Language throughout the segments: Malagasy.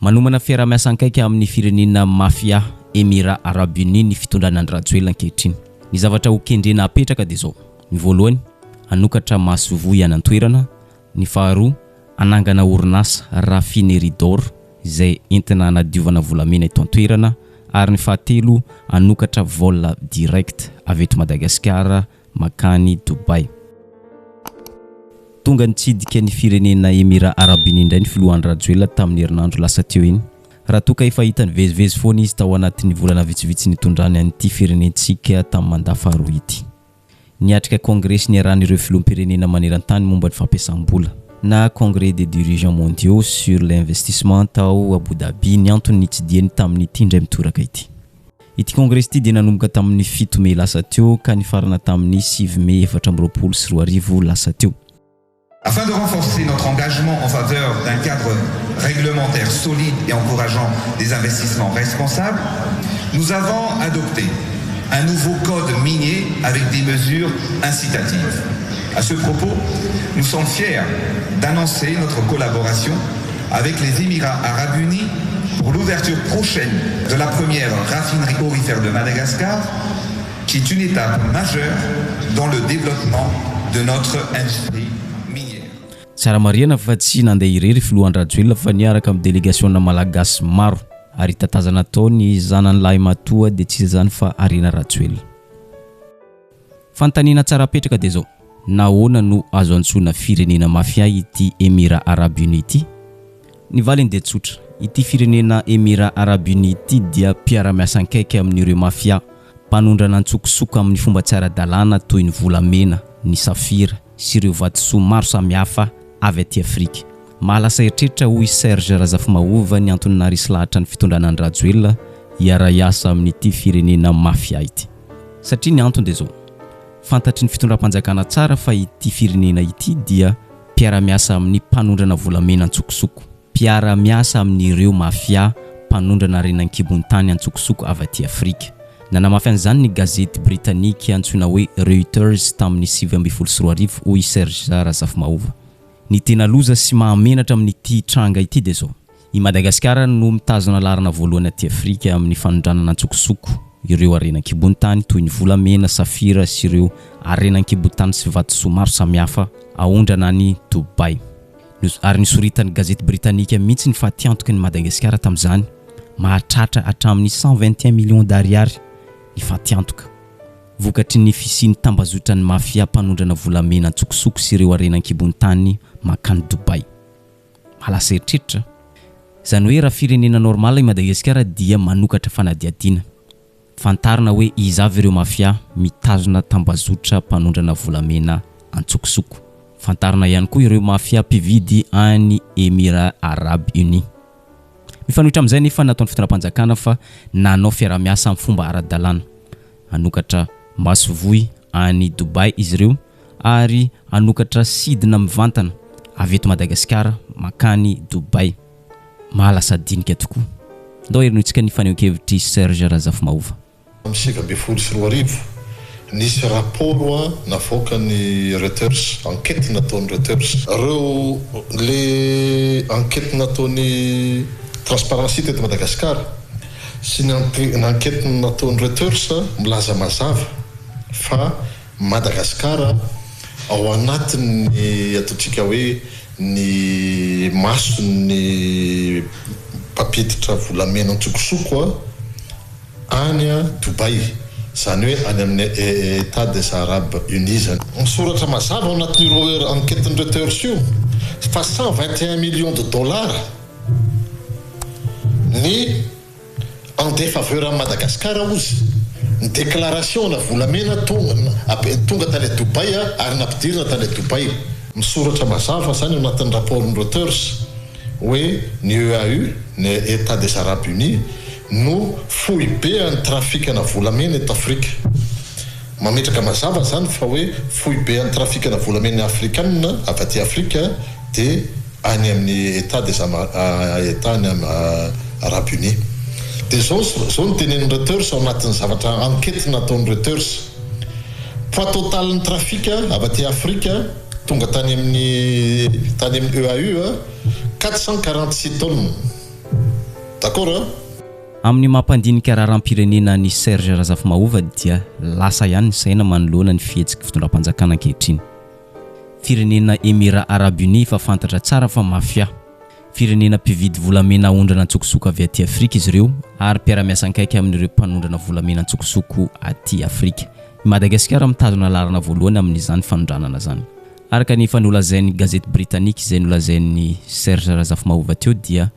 Manomana fiaraha-miasa akaiky amin'ny firenena mafia Emirats Arabes Unis ny fitondrana Andry Rajoelina ankehitriny. Ny zavatra ho kendrena apetraka dia izao, ny voalohany, hanokatra masoivoho ihany an-toerana, ny faharoa, hanangana orinasa raffinerie d'or izay entina hanadiovana volamena eto an-toerana ary ny fahatelo, hanokatra vol direct avy eto Madagasikara mankany Dubaï. Tonga nitsidika ny firenena Emirats Arabes Unis indray ny filoha Andry Rajoelina tamin'ny herinandro lasa teo iny. Raha toa ka efa hita nivezivezy foana izy tao anatin'ny volana vitsivitsy nitondrany an'ity firenentsika tamin'ny mandat faharoa ity. Niatrika kongresy niarahan'ireo filoham-pirenena maneran-tany momba ny fampiasam-bola, na Congrès des dirigeants mondiaux sur l'investissement tao Abu Dhabi ny antony nitsidihany tamin'ity indray mitoraka ity. Ity kongresy ity dia nanomboka tamin'ny fito mey lasa teo ka nifarana tamin'ny sivy mey 2024 lasa teo. Afin de renforcer notre engagement en faveur d'un cadre réglementaire solide et encourageant des investissements responsables, nous avons adopté un nouveau code minier avec des mesures incitatives. À ce propos, nous sommes fiers d'annoncer notre collaboration avec les Émirats arabes unis pour l'ouverture prochaine de la première raffinerie orifère de Madagascar, qui est une étape majeure dans le développement de notre industrie minière. Tsara marihana fa tsy nandeha irery filoha Andry Rajoelina fa niaraka amin'ny delegasiona malagasy maro ary hita tazana tao ny zanany lahimatoa dia tsy iza izany fa Harena Rajoelina. Fanontaniana tsara apetraka dia izao, nahoana no azo antsoina firenena mafia ity Emirats Arabes Unis ity? Ny valiny dia tsotra, ity firenena Emirats Arabes Unis ity dia mpiara-miasa ankaiky amin'ireo mafia mpanondrana an-tsokosoko amin'ny fomba tsy ara-dalàna toy ny volamena, ny safira sy ireo vatosoa maro samihafa avy aty Afrika. Mahalasa eritreritra hoy Serge Razafimahova ny antony naharesy lahatra ny fitondrana an-dRajoelina hiara-hiasa amin'ity firenena mafia ity. Satria ny antony dia izao, fantatry ny fitondram-panjakana tsara fa ity firenena ity dia mpiara-miasa amin'ny mpanondrana volamena an-tsokosoko, mpiara-miasa amin'ireo mafia mpanondrana harena an-kibon'ny tany an-tsokosoko avy aty Afrika. Nanamafy an'izany ny gazety britanika antsoina hoe Reuters tamin'ny 2019, hoy i Serge Razafimahova. Ny tena loza sy mahamenatra amin'ity tranga ity dia izao, I Madagasikara no mitazona laharana voalohany aty Afrika amin'ny fanondranana an-tsokosoko ireo harena an-kibon'ny tany toy ny volamena, safira sy ireo harena an-kibon-tany sy vatosoa maro samihafa aondrana any Dubaï. Ary nosoritan'ny gazety britanika mihitsy ny fatiantoky ny Madagasikara tamin'izany, mahatratra hatramin'ny 121 millions d'ariary ny fatiantoka vokatry ny fisian'ny tambazotran'ny mafia mpanondrana volamena an-tsokosoko sy ireo harena an-kibon'ny tany mankany Dubaï. Mahalasa eritreritra. Izany hoe raha firenena normal i Madagasikara dia manokatra fanadihadiana. Fantarina hoe iza avy ireo mafia mitazona tambazotra mpanondrana volamena antsokosoko. Fantarina ihany koa ireo mafia mpividy any Emirats Arabes Unis. Mifanohitra amin'izay anefa ny nataon'ny fitondram-panjakana fa nanao fiaraha-miasa amin'ny fomba ara-dalàna. Hanokatra masoivohy any Dubaï izy ireo ary hanokatra sidina mivantana avy eto Madagasikara mankany Dubaï. Mahalasa dinika tokoa. Ndao henointsika ny fanehoan-kevitr'i Serge Razafimahova. Tamin'ny 2019, nisy rapport navoakan'ny Reuters, enquête nataon'ny Reuters. Ireo le enquête nataon'ny Transparency teto Madagasikara sy ny enquête nataon'ny Reuters milaza mazava fa Madagasikara ao anatin'ny ataontsika hoe ny mason'ny mpampiditra volamena an-tsokosoko any Dubaï, izany hoe any amin'ny Etats des Arabes Unis izany. Misoratra mazava ao anatin'io enquête-n'ny Reuters io fa 121 millions de dollars ny En défaveur an'i Madagascar ozy ny déclaration ana volamena tonga tany Dubaï ary nampidirina tany Dubaï. Misoratra mazava zany ao anatin'ny rapport-n'ny Reuters hoe ny EAU, ny Etats des Arabes Unis, no foibe an'ny trafikana volamena eto Afrika. Mametraka mazava zany fa hoe foibe an'ny trafikana volamena afrikanina avy aty Afrika dia any amin'ny Etats des Etats any Arabes Unis. Dia izao izao no tenenin'ny Reuters ao anatin'ny zavatra enquête nataon'ny Reuters. Poids total-n'ny trafic avy aty Afrika tonga tany amin'ny tany amin'ny EAU 446 tonnes. D'accord a? Amin'ny maha mpandinika raharaham-pirenena an'i Serge Razafimahova dia lasa ihany ny saina manoloana ny fihetsiky fitondram-panjakana ankehitriny. Firenena Emirats Arabes Unis efa fantatra tsara fa mafia. Firenena mpividy volamena aondrana antsokosoko avy aty Afrika izy ireo ary mpiara-miasa ankaiky amin'ireo mpanondrana volamena antsokosoko aty Afrika. I Madagasikara mitazona laharana voalohany amin'izany fanondranana izany. Araka ny efa nolazain'ny gazety britanika izay nolazain'i Serge Razafimahova teo dia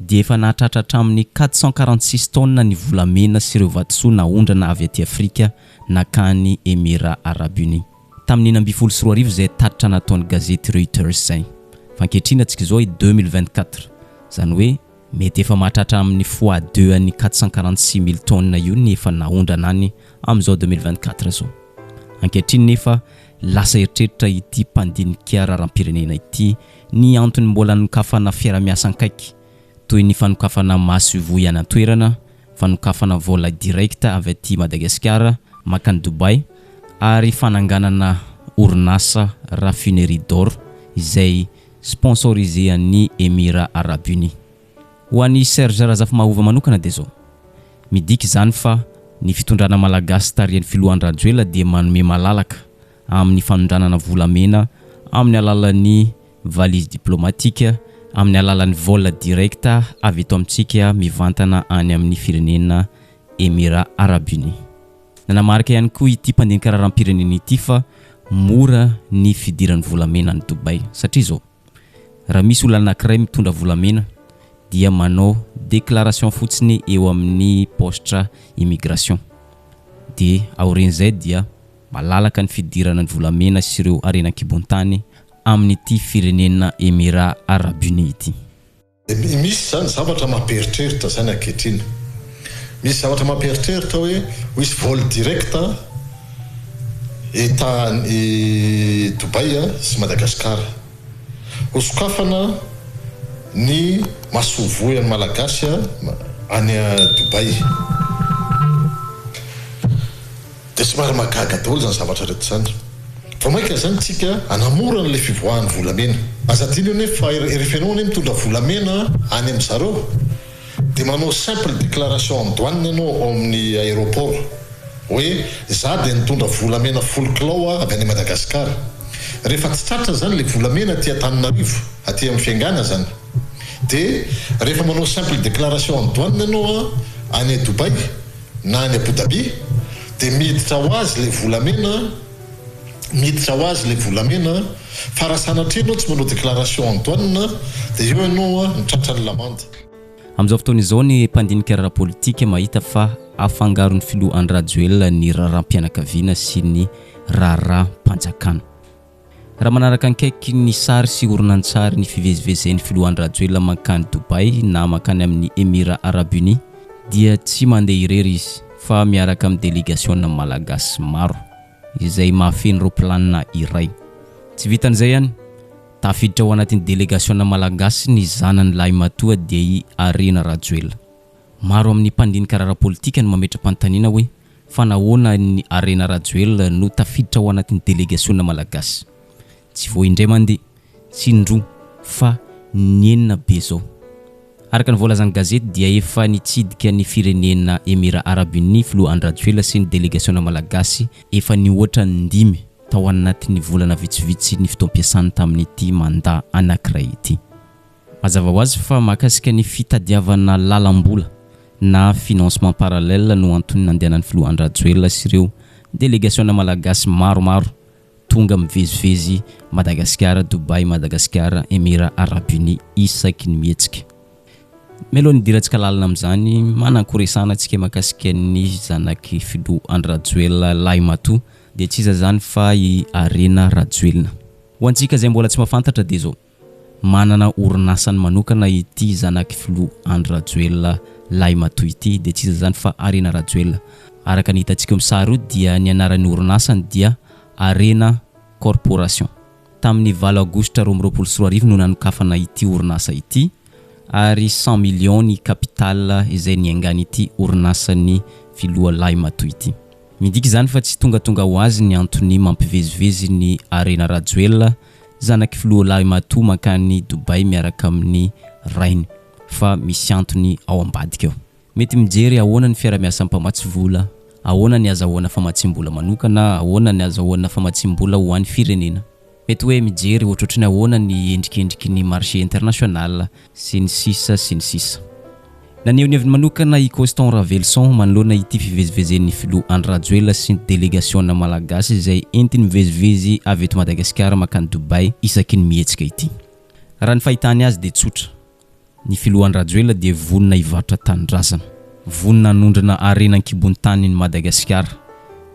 dia efa nahatratra hatramin'ny 446 taonina ny volamena sy ireo vatosoa naondrana avy aty Afrika nakany Emirats Arabes Unis. Tamin'ny 2016 izay tatitra nataon'ny gazety Reuters izay. Fa ankehitriny antsika izao i 2024, izany hoe mety efa mahatratra amin'ny fois deux an'ny 446 mille tonnes io ny efa naondrana any amin'izao 2024 izao. Ankehitriny nefa lasa eritreritra ity mpandinika raharaham-pirenena ity ny antony mbola anokafana fiarahamiasa ankaiky toy ny fanokafana masoivoho any an-toerana, fanokafana vol direct avy aty Madagasikara mankany Dubaï ary fananganana orinasa raffinerie d'or izay sponsorisé an'ny Emirats Arabes Unis. Ho an'i Serge Razafimahova manokana dia izao, midika izany fa ny fitondrana malagasy tarihan'ny filoha Andry Rajoelina dia manome malalaka amin'ny fanondranana volamena amin'ny alalan'ny valise diplomatique, amin'ny alalan'ny vol direct avy eto amintsika mivantana any amin'ny firenena Emirats Arabes Unis. Nanamarika ihany koa ity mpandinika raharaham-pirenena ity fa mora ny fidiran'ny volamena any Dubaï satria izao, raha misy olona anankiray mitondra volamena dia manao déclaration fotsiny eo amin'ny paositra immigration dia aorian'izay dia malalaka ny fidirana ny volamena sy ireo harena an-kibon-tany amin'ity firenena Emirats Arabes Unis ity. Misy izany zavatra mampieritreritra izany ankehitriny. Misy zavatra mampieritreritra hoe ho hisy vol direct Etat i Dubaï sy Madagascar. Ho sokafana ny masoivoho an'ny Malagasy any Dubaï. Dia somary mahagaga daholo izany zavatra rehetra izany. Vao mainka izany tsika hanamora an'ilay fivoahan'ny volamena. Aza adino anefa fa rehefa ianao anie mitondra volamena any amin-dry zareo dia manao simple déclaration en douane ianao ao amin'ny aéroport hoe za dia nitondra volamena folo kilao avy any Madagascar. Rehefa tsy tratra izany ilay volamena aty Antananarivo, aty amin'ny fiaingàna izany dia rehefa manao simple déclaration en douane ianao any Dubaï, na any Abu Dhabi dia miditra ho azy ilay volamena, miditra ho azy ilay volamena, fa raha sanatria ianao tsy manao déclaration en douane dia eo ianao no tratran'ny lamandy. Amin'izao fotoana izao ny mpandinika ara-politika mahita fa afangaron'ny filoha Andry Rajoelina ny raharaham-pianakaviana sy ny raharaham-panjakana. Raha manaraka ankaiky ny sary sy horonantsary ny fivezivezen'ny filoha Andry Rajoelina mankany Dubaï na mankany amin'ny Emirats Arabes Unis dia tsy mandeha irery izy fa miaraka amin'ny delegasiona malagasy maro izay mahafeno ropilanina iray. Tsy vitan'izay ihany, tafiditra ao anatin'ny delegasiona malagasy ny zanany lahimatoa dia i Harena Rajoelina. Maro amin'ny mpandinika ara-politika no mametra-panontaniana hoe fa nahoana ny Harena Rajoelina no tafiditra ao anatin'ny delegasiona malagasy? Tsy vao indray mandeha, tsy indroa fa ny enina be izao. Araka ny voalazan'ny gazety dia efa nitsidika ny firenena Emirats Arabes Unis filoha Andry Rajoelina sy ny delegasiona malagasy efa nihoatra ny dimy tao anatin'ny volana vitsivitsy ny fotoam-piasany tamin'ity mandat anankiray ity. Mazava ho azy fa mahakasika ny fitadiavana lalam-bola na financement parallèle no antony nandehanan'ny filoha Andry Rajoelina sy ireo delegasiona malagasy maromaro tonga mivezivezy Madagasikara, Dubaï, Madagasikara, Emirats Arabes Unis isaky ny mihetsika. Mialoha ny hidirantsika lalina amin'izany, manan-koresahana antsika mahakasika ny zanak'i filoha Andry Rajoelina lahimatoa dia tsy iza izany fa i Harena Rajoelina. Ho antsika izay mbola tsy mahafantatra dia izao. Manana orinasany manokana ity zanak'i filoha Andry Rajoelina lahimatoa ity dia tsy iza izany fa Harena Rajoelina. Araka ny hitantsika eo amin'ny sary io dia ny anaran'ny orinasany dia Harena Corporation. Tamin'ny valo aogositra 2022 no nanokafana ity orinasa ity ary cent millions ny capital izay niaingan'ity orinasan'ny filoha lahimatoa ity. Midika izany fa tsy tongatonga ho azy ny antony mampivezivezy ny Harena Rajoelina Zanak'i filoha lahimatoa mankany Dubaï miaraka amin'ny rainy. fa misy antony ao ambadika ao. Mety mijery ahoana ny fiara-miasan'ny mpamatsy vola, ahoana ny azahoana famatsiam-bola manokana, ahoana ny azahoana famatsiam-bola ho an'ny firenena. Mety hoe mijery ohatrohatry ny ahoana ny endrikendriky ny marché international, sy ny sisa sy ny sisa. Naneho ny heviny manokana i Constant Raveloson manoloana ity fivezivezen'ny filoha Andry Rajoelina sy ny delegasiona malagasy izay entiny mivezivezy avy eto Madagasikara mankany Dubaï isaky ny mihetsika ity. Raha ny fahitany azy dia tsotra, ny filoha Andry Rajoelina dia vonona hivarotra tanindrazana, vonona hanondrana harena an-kibon'ny tanin'i Madagasikara,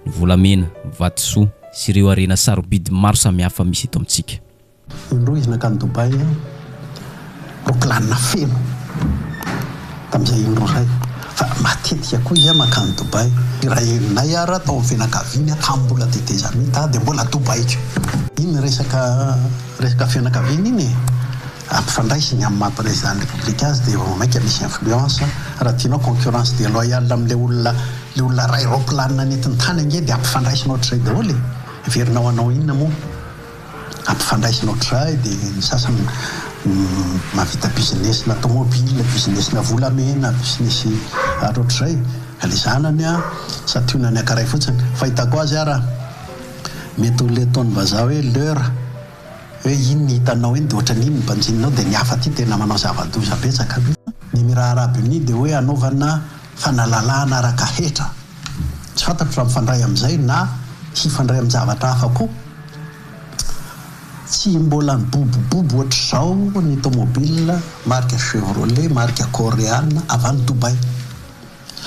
ny volamena, vatosoa sy ireo harena sarobidy maro samihafa misy eto amintsika. Indroa izy nankany Dubaï, ropilanina feno tamin'izay indroa izay. Fa matetika koa izy mankany Dubaï. Raha henonay ara tao amin'ny fianakaviany tamin'ny mbola tetezamita dia mbola Dubaï koa. Iny resaka resaka fianakaviana iny e! Ampifandraisiny amin'ny maha président ny République azy dia vao mainka misy influence. Raha tianao concurrence déloyale amin'ilay olona ilay olona ray ropilanina nentiny tany ange dia ampifandraisina ohatr'izay daholo e! Heverinao hanao inona moa? Ampifandraisina ohatr'izay dia ny sasany mahavita business-na tomobile, business-na volamena, business ary ohatr'izay. Ka le zanany an, santionany ankaray fotsiny. Fahitako azy ara, mety ho le ataon'ny vazaha hoe leurre, hoe iny ny hitanao iny dia ohatran'iny ny banjininao dia ny hafa aty tena manao zava-doza betsaka. Ny Emirats Arabes Unis dia hoe hanaovana fanalalahana araka hetra. Tsy fantatro raha mifandray amin'izay na hifandray amin-javatra hafa koa. Tsy mbola nibobobobo ohatr'izao ny tomobile marika Chevrolet, marika Koreana avy any Dubaï.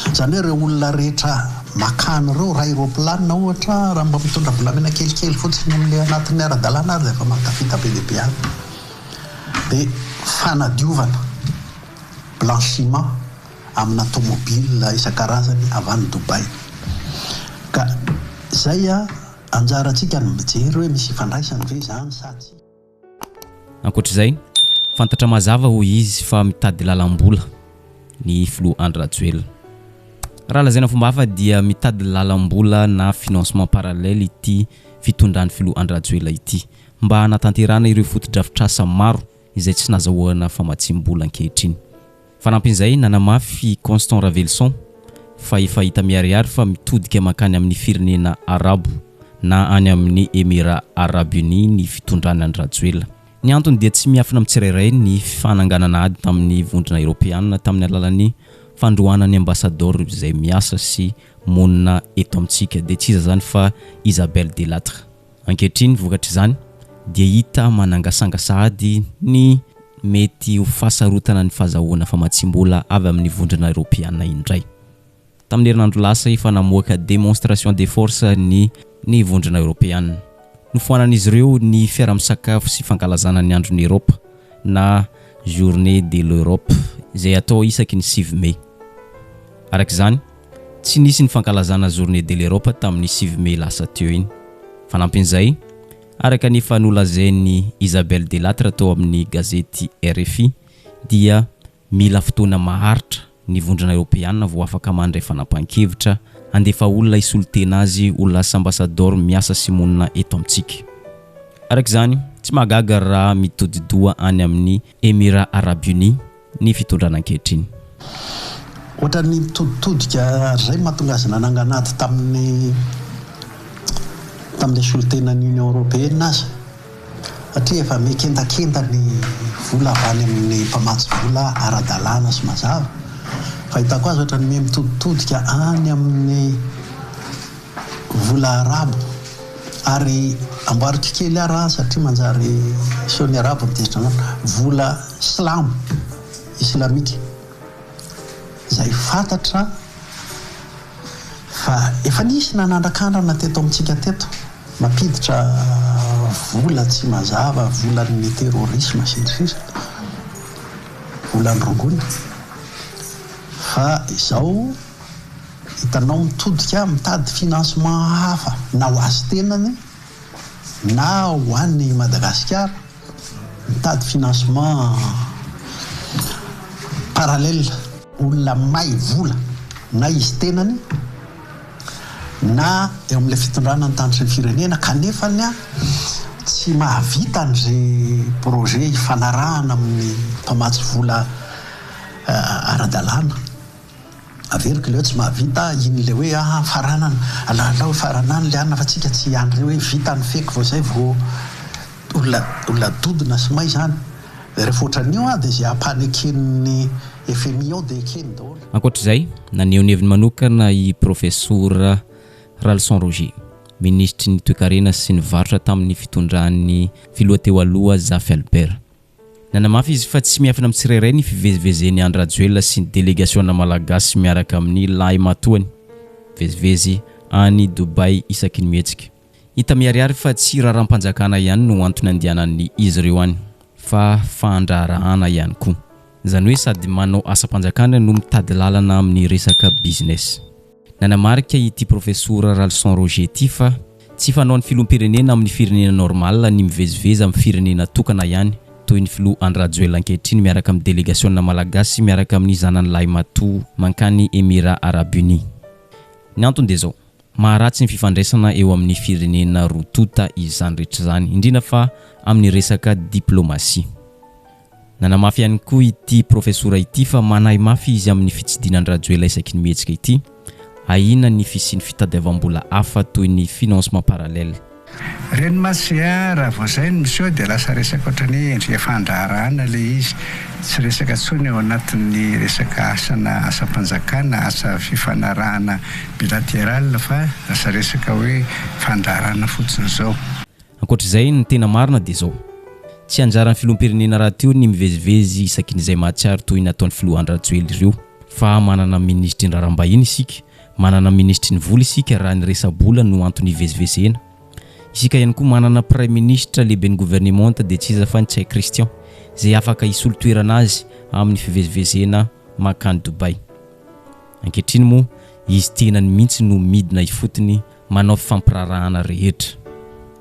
Izany hoe ireo olona rehetra makany ireo, ray roaplanina ohatra, raha mba mitondra volamena kelikely fotsiny amin'ilay anatin'ny ara-dalàna ary dia efa mahatafita be dia be any. Dia fanadiovana, blanchiment. amina tomobile isan-karazany avy any Dubaï. Ka izay anjarantsika ny mijery hoe misy ifandraisany ve izany sa tsia. Ankoatra izay, fantatra mazava hoy izy fa mitady lalam-bola ny filoha Andry Rajoelina. Raha lazaina fomba hafa dia mitady lalam-bola na financement parallèle ity fitondran'ny filoha Andry Rajoelina ity mba hanatanterahana ireo fotodrafitrasa maro izay tsy nazahoana famatsiam-bola ankehitriny. Fanampin'izay, nanamafy i Constant Raveloson fa efa hita miharihary fa mitodika mankany amin'ny firenena Arabo na any amin'ny Emirats Arabes Unis ny fitondrana an-dRajoelina. Ny antony dia tsy miafina amin'ny tsirairay ny fananganana ady tamin'ny Vondrona Eoropeanina tamin'ny alalan'ny fandroahana ny ambasadaoro izay miasa sy monina eto amintsika dia tsy iza izany fa Isabelle Delattre. Ankehitriny, vokatr'izany, dia hita manangasanga sahady ny mety ho fahasarotana ny fahazahoana famatsiam-bola avy amin'ny Vondrona Eoropeana indray. Tamin'ny herinandro lasa, efa namoaka démonstration de force ny ny Vondrona Eoropeana. Nofoanan'izy ireo ny fiaraha-misakafo sy fankalazana ny Andron'i Eropa na Journée de l'Europe izay atao isaky ny 9 mey. Araka izany, Tsy nisy ny fankalazana Journée de l'Europe tamin'ny 9 mey lasa teo iny. Fanampin'izay, araka ny efa nolazain'i Isabelle Delattre tao amin'ny gazety rfi dia mila fotoana maharitra ny Vondrona Eoropeana vao afaka mandray fanapahan-kevitra handefa olona hisolo tena azy ho lasa ambasadaoro miasa sy monina eto amintsika. Araka izany, tsy mahagaga raha mitodi-doha any amin'ny Emirats Arabes Unis ny fitondrana ankehitriny. Ohatran'ny mitoditodika ary izay no mahatonga azy nanangana ady tamin'ny tamin'ilay solontenan'ny Union Européenne aza satria efa mikendakenda ny vola avy any amin'ny mpamatsy vola ara-dalàna sy mazava. Fahitako azy ohatran'ny miha mitoditodika any amin'ny Vola arabo. Ary amboariko kely ara satria manjary asehon'ny arabo ny tezitra anao. Vola silamo, islamika, izay fantatra fa efa nisy nanandrakandrana teto amintsika teto, mampiditra vola tsy mazava, volan'ny terrorisme sy ny sisa, volan'ny rongony. Fa izao. Hitanao mitodika mitady financement hafa na ho azy tenany na ho an'i Madagasikara, mitady financement parallèle. Olona may vola na izy tenany na eo amin'ilay fitondrana ny tany sy ny firenena kanefany tsy mahavita an'izay projet ifanarahana amin'ny mpamatsy vola. ara-dalàna. Averiko ilay hoe tsy mahavita iny ilay hoe ah faranana, alalao faranana ilay anona fa tsika tsy hiandry hoe vita ny feky vao izay vao olona olona dodona sy may izany. Rehefa ohatran'io ah dia izay ampaneken'ny fmi ao dia ekeny daholo. Ankoatra izay, naneho ny heviny manokana i Profesora Ralison Roger, minisitry ny toekarena sy ny varotra tamin'ny fitondran'ny filoha teo aloha Zafy Albert. Nanamafy izy fa tsy miafina amin'ny tsirairay ny fivezivezen'i Andry Rajoelina sy ny delegasiona malagasy miaraka amin'ny lahimatoany mivezivezy any Dubaï isaky ny mihetsika. Hita miharihary fa tsy raharaham-panjakana ihany no antony andehanan'ny izy ireo any fa fandraharahana ihany koa. Izany hoe sady manao asam-panjakana no mitady lalana amin'ny resaka business. Nanamarika ity Profesora Ralison Roger ity fa tsy fanaon'ny filoham-pirenena amin'ny firenena normal ny mivezivezy amin'ny firenena tokana ihany toy ny filoha Andry Rajoelina ankehitriny miaraka amin'ny delegasiona malagasy miaraka amin'ny zanany lahimatoa mankany Emirats Arabes Unis. Ny antony dia izao, maharatsy ny fifandraisana eo amin'ny firenena roa tonta izany rehetra izany, indrindra fa amin'ny resaka diplomasia. Nanamafy ihany koa ity profesora ity fa manahy mafy izy amin'ny fitsidinan-dRajoelina isaky ny mihetsika ity, ahiana ny fisian'ny fitadiavam-bola hafa toy ny financement parallèle. Reny mantsy a, raha vao zay no miseho dia lasa resaka ohatran'ny hoe endrika fandraharahana ilay izy, tsy resaka intsony ao anatin'ny resaka asana asam-panjakana, asa fifanarahana bilateral fa lasa resaka hoe fandraharahana fotsiny izao. Ankoatra izay, ny tena marina dia izao, tsy anjaran'ny filoham-pirenena rahateo ny mivezivezy isaky ny izay mahatsiaro toy ny ataon'ny filoha Andry Rajoelina ireo, fa manana minisitry ny raharaham-bahiny isika, manana minisitry ny vola isika raha ny resa-bola no antony hivezivezena. Isika ihany koa manana praiminisitra lehiben'ny governemanta dia tsy iza fa Ntsay Christian, izay afaka hisolo toerana azy amin'ny fivezivezena mankany Dubaï. Ankehitriny moa, izy tenany mihitsy no midina ifotony manao fifampiraharahana rehetra.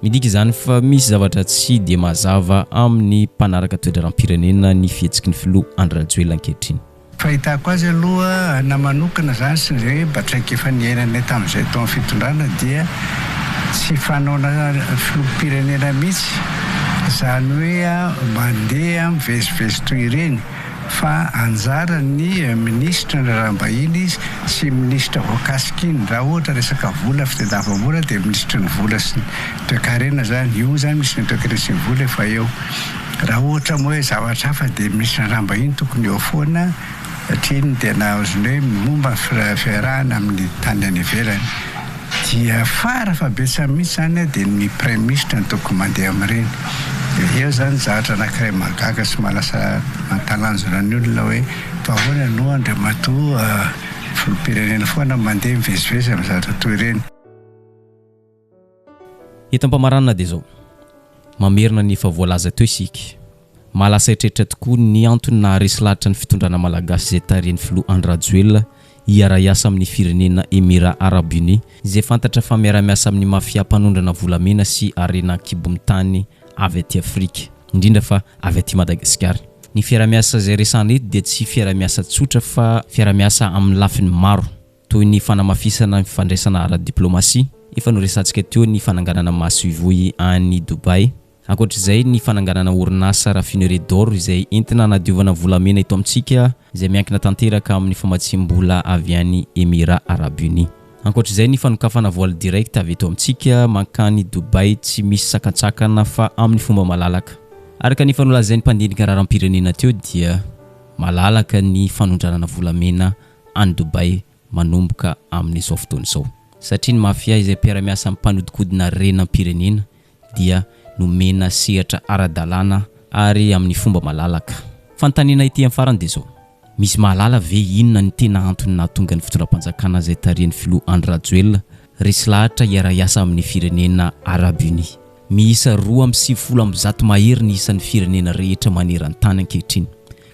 Midika izany fa misy zavatra tsy dia mazava amin'ny mpanaraka toe-draharaham-pirenena ny fihetsiky ny filoha Andry Rajoelina ankehitriny. Fahitako azy aloha na manokana izany sy ny hoe mba traikefa niainanay tamin'izay tao amin'ny fitondrana dia tsy fanaona filoham-pirenena mihitsy izany hoe mandeha mivezivezy toy ireny. fa anjaran'ny minisitry ny raharaham-bahiny izy sy minisitra voakasika iny, raha ohatra resaka vola, fitadiavam-bola dia minisitry ny vola sy ny toekarena zany, io moa zany minisitry ny toekarena sy ny vola efa eo, raha ohatra moa hoe zavatra hafa dia minisitry ny raharaham-bahiny tokony eo foana satria iny no tena azony hoe momba ny fiarahana amin'ny tany any ivelany. Dia fara fahabetsahany mihitsy izany dia ny praiminisitra no tokony mandeha amin'ireny. Dia eo izany zavatra anankiray mahagaga sy mahalasa mahatalanjona ny olona hoe fa ahoana no Andriamatoa filoham-pirenena foana mandeha mivezivezy amin'ny zavatra toy ireny. Eto am-pamaranana dia izao, mamerina ny efa voalaza teo isika, mahalasa eritreritra tokoa ny antony naharesy lahatra ny fitondrana malagasy izay tarihin'ny filoha Andry Rajoelina hiara-hiasa amin'ny firenena Emirats Arabes Unis izay fantatra fa miara-miasa amin'ny mafia mpanondrana volamena sy harena an-kibon'ny tany avy aty Afrika, indrindra fa avy aty Madagasikara. Ny fiara-miasa izay resahana eto dia tsy fiara-miasa tsotra fa fiara-miasa amin'ny lafiny maro. toy ny fanamafisana ny fifandraisana ara-diplaomasia, efa noresahantsika teo ny fananganana masoivohy any Dubaï, ankoatra izay ny fananganana orinasa raffinerie d'or izay entina hanadiovana volamena eto amintsika izay miankina tanteraka amin'ny famatsiam-bola avy any Emirats Arabes Unis. Ankoatra izay ny fanokafana vol direct avy eto amintsika mankany Dubaï tsy misy sakantsakana fa amin'ny fomba malalaka. Araka ny efa nolazain'ny mpandinika raharaham-pirenena teo dia malalaka ny fanondranana volamena any Dubaï manomboka amin'izao fotoana izao. Satria ny mafia izay mpiara-miasa amin'ny mpanodinkodina harenam-pirenena dia nomena sehatra ara-dalàna ary amin'ny fomba malalaka. Fanontaniana ity amin'ny farany dia izao, misy mahalala ve inona ny tena antony nahatonga ny fitondram-panjakana izay tarihin'ny filoha Andry Rajoelina resy lahatra hiara-hiasa amin'ny firenena Arabes Unis? Miisa 192 mahery ny isan'ny firenena rehetra maneran-tany ankehitriny.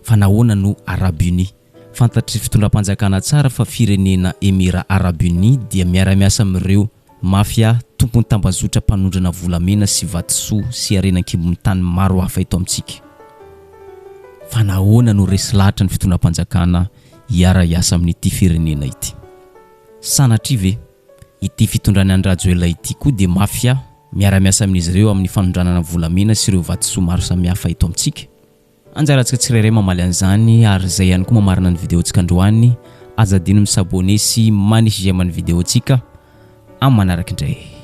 Fa nahoana no Arabes Unis? Fantatry fitondram-panjakana tsara fa firenena Emirats Arabes Unis dia miara-miasa amin'ireo mafia tompon'ny tambazotra mpanondrana volamena sy vatosoa sy harena an-kibon'ny tany maro hafa eto amintsika. Fa nahoana no resy lahatra ny fitondram-panjakana hiara-hiasa amin'ity firenena ity? Sanatria ve ity fitondran'i Andry Rajoelina ity koa dia mafia miara-miasa amin'izy ireo amin'ny fanondranana volamena sy ireo vatosoa maro samihafa eto amintsika? Anjarantsika tsirairay mamaly an'izany ary izay ihany koa mamarana ny vidéo-ntsika androany. Aza adino mi-s'abonner sy manisy j'aime ny vidéo-ntsika. Amin'ny manaraka indray.